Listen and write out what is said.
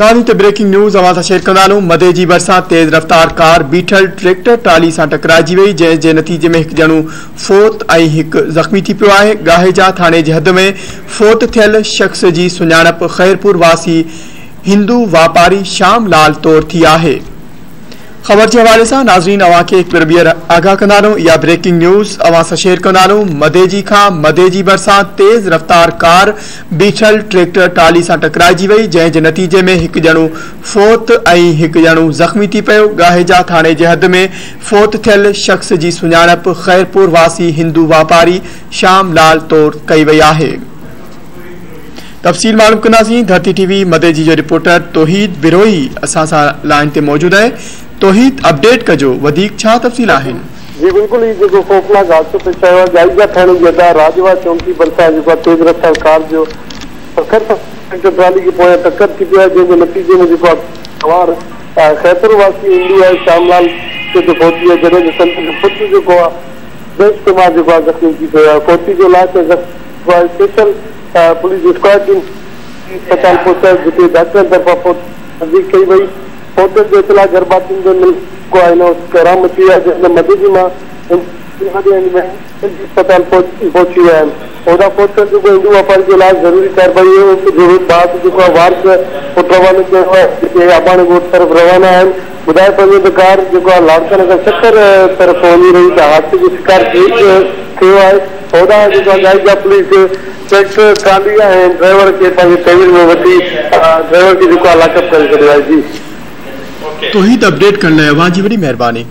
ڪالهه هتي breaking news اوهان سان شيئر ڪندا هلون مدي جي ڀرسان تيز رفتار ڪار بيٺل ٽريڪٽر ٽرالي سان ٽڪرائجي وئي جنهن جي نتيجي ۾ هڪ ڄڻو فوت ۽ هڪ زخمي ٿي پيو آهي ڳاهيجا ٿاڻي جي حد ۾ فوت ٿيل شخص جي سڃاڻپ خيرپور واسي هندو واپاري شام لال طور ٿي آهي. خبر جي حوالي سان ناظرين اوهان کي هڪ ڀيرو ٻيهر آگاهه ڪندا هلون اها بريڪنگ نيوز اوهان سان شيئر ڪندا هلون مديجي کان مديجي ڀرسان تيز رفتار ڪار بيٺل ٽريڪٽر ٽرالي سان ٽڪرائجي وئي جنهن جي نتيجي ۾ هڪ ڄڻو فوت ۽ هڪ ڄڻو زخمي ٿي پيو ڳاهيجا ٿاڻي جي حد ۾ فوت ٿيل شخص جي سڃاڻپ خيرپور واسي هندو واپاري شام لال طور ڪئي وئي آهي. تفصيل معلوم ڪنداسين ڌرتي ٽي وي مديجي جو رپورٽر توحيد بروهي اسان سان لائين تي موجود آهي توحيد اپڊيٽ ڪجو وڌيڪ ڇا تفصيل آهن. جي بلڪل هي جيڪو خوفناڪ حادثو پيش آيو آهي ڳاهيجا ٿاڻي جي ادا راڄوا چونڪي ڀرسان جيڪو آهي تيز رفتار ڪار جو پکر سان ٽريڪٽر ٽرالي کي پويان ٽڪر ٿي پيو آهي جنهن جي نتيجي ۾ جيڪو آهي سوار خيرپور واسي هندو آهي شام لال کي تي فوت ٿي ويو جڏهن ته سندس پٽ جيڪو آهي ديش ڪمار جيڪو آهي زخمي ٿي پيو آهي فوتي جو لاش ۽ زخمي جيڪو آهي اسپيشل پوليس اسڪواڊ ٽيم اسپتال پهچائي جتي ڊاڪٽرن طرفان فوت تصديق ڪئي وئي. فوتين جو اطلاع گهرڀاتين کي ملڻ کانپوء هن وقت ڪهرام مچي ويو آهي جنهن ۾ مدئجي مان هندو وڏي انگ ۾ اسپتال پهچي ويا آهن. هوڏانهن فوت ٿيل جيڪو هندو واپاري جو لاش ضروري ڪارروائي جي بعد جيڪو آهي وارث پٽ روانو ڪيو ويو آهي جيڪي اباڻي ڳوٺ طرف روانا آهن. ٻڌايو پيو وڃي ته ڪار جيڪو آهي لاڙڪاڻي کان سکر طرف وڃي رهي ته حادثي جو شڪار ٿيو آهي. هوڏانهن جيڪو آهي ڳاهيجا پوليس ٽريڪٽر ٽرالي ۽ ڊرائيور کي پنهنجي تحويل ۾ وٺي ڊرائيور کي جيڪو آهي لاڪ اپ ڪري ڇڏيو آهي جي. توحيد اپڊيٽ ڪرڻ لاء اوهان جي وڏي مهرباني.